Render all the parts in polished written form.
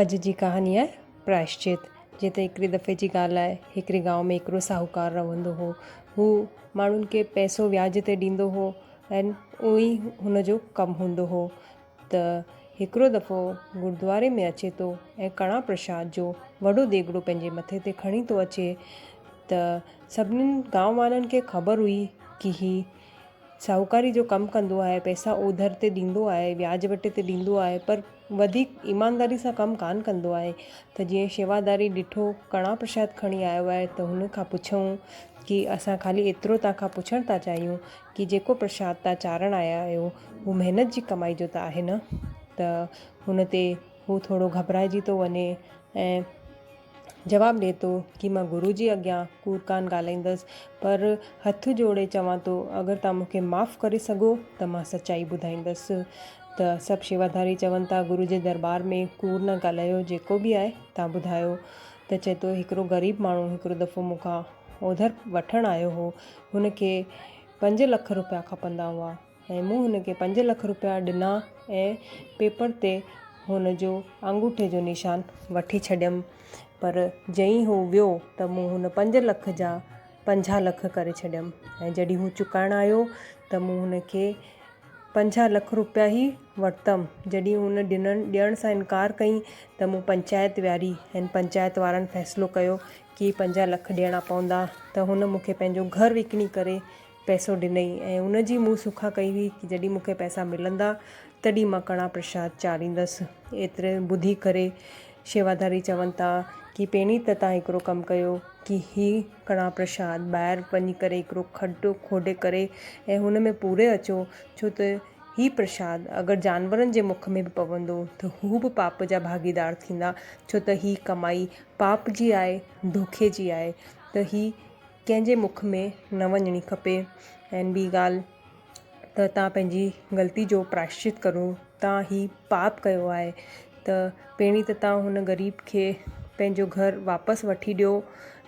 اڄ جي ڪهاڻي آهي پرائشچت. جيئن ته هڪڙي دفعي جي ڳالهه آهي، هڪڙي گانو ۾ هڪڙو ساهوڪار رهندو هو. هو ماڻهن کي پئسو وياج تي ڏيندو هو ۽ اهو ئي هن جو ڪم هوندو هو ته هڪڙو دفعو گردواري ۾ اچي ٿو ۽ ڪڻا پرشاد جو وڏو ديڳڙو پنهنجي مٿي تي کڻي ٿو اچي ته سڀنين گانو وارن کي خبر هئي ڪي هي ساهوڪاري جو ڪم ڪندو آهي، پئسا اوڌر تي ڏيندو آهي، وياج وٽي تي ڏيندو آهي پر وڌيڪ ايمانداري سان ڪم ڪانه ڪندو آهي ته جيئن شيواداري ڏٺو ڪڻا پرشاد کڻي آيو آهي ته هن کان پڇيائون ڪي اسان خالي ايترو توهان کان پڇڻ ٿا چاهيون ڪي جيڪو پرشاد توهان چارڻ آيا آهيو هو محنت جي ڪمائي جو ته آهي نه ته هن تي هو ٿورو گهٻرائجي ٿو وڃي ۽ جواب ڏئي ٿو ڪي مان گرو جي اڳيان ڪوڙ ڪانه ڳالهائيندس پر هٿ جوڙي چوان ٿو اگر توهان مون کي معاف ڪري سگهو ته مان سچائي ٻڌائيندس ته سڀ شيواڌاري چون ٿا گرو جي درٻار ۾ ڪوڙ نه ڳالهايو جيڪو به آهي توهان ٻڌايو ته چئي ٿو هڪڙو غريب ماڻهو هڪڙو دفعو مون کان اوڌر وٺڻ آيو هو هن کي پنج لک روپيا کپندا هئا ۽ مون هن کي پنج لک روپيا ڏنا ۽ پيپر تي هن جو آڱوٺي جو نشان وٺي ڇڏيم پر جئين هو ويو ته مون هن پنج لک جا 50 لک ڪري ڇڏيم ۽ جڏهن هو چڪائڻ آيو ته مون هن کي 50 لک روپيا ئي ورتم جڏهن هن ڏنڻ ڏيڻ سان انڪار ڪئي ته مون پنچائت ويهاري ۽ پنچائت وارن فيصلو ڪيو ڪي 50 لک ڏيڻا پوندا ته هن مون کي پنهنجو گهر وڪڻي ڪري پئسو ڏنئي ۽ ان جي مون سکا ڪئي هئي ڪي جڏهن مون کي پئسا ملندا تڏهن مان ڪڻا پرشاد چاڙهيندس. ايتري ٻڌي ڪري شيواڌاري چون ٿا ڪي پهرين ته تان هڪڙو ڪم ڪيو ڪي هي ڪڻا پرشاد ٻاهر وڃي ڪري هڪڙو کڏ کوڏي ڪري ۽ هن ۾ پوري اچو ڇو ته هي پرشاد اگر جانورن جي مک ۾ به پوندو ته هو به پاپ جا ڀاڳيدار ٿيندا ڇو ته هي ڪمائي پاپ جي آهي ڌوکي جي آهي ته هي ڪنهن جي مک ۾ نه وڃڻي کپي ۽ ٻي ڳالهه ته توهان پنهنجي غلطي جو پراشچت ڪرو توهان هي پاپ ڪيو آهي ته پهرين ته توهان هن غريب کي پنهنجو گهر واپس وٺي ڏيو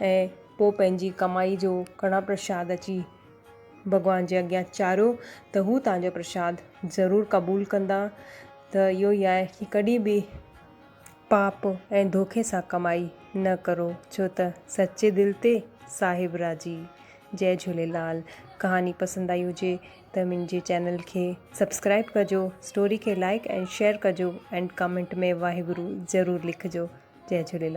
۽ پوءِ پنهنجي ڪمائي جو ڪڻا پرشاد اچي ڀڳوان جي اڳيان چاڙهيو ته هو توهان جو پرشاد ضرور قبول ڪندا ته اهو ئي آهي ڪه ڪڏهن به پاپ ۽ ڌوکي سان ڪمائي نه ڪرو ڇو ته سچي دل تي صاحب راضي. جئي جهوليلال ڪهاڻي پسند آئي هجي ته منهنجي چينل کي سبسڪرائب ڪجو اسٽوري کي لائڪ ۽ شيئر ڪجو ۽ ڪمينٽ ۾ واهگرو ضرور لکجو جئي جهوليلال.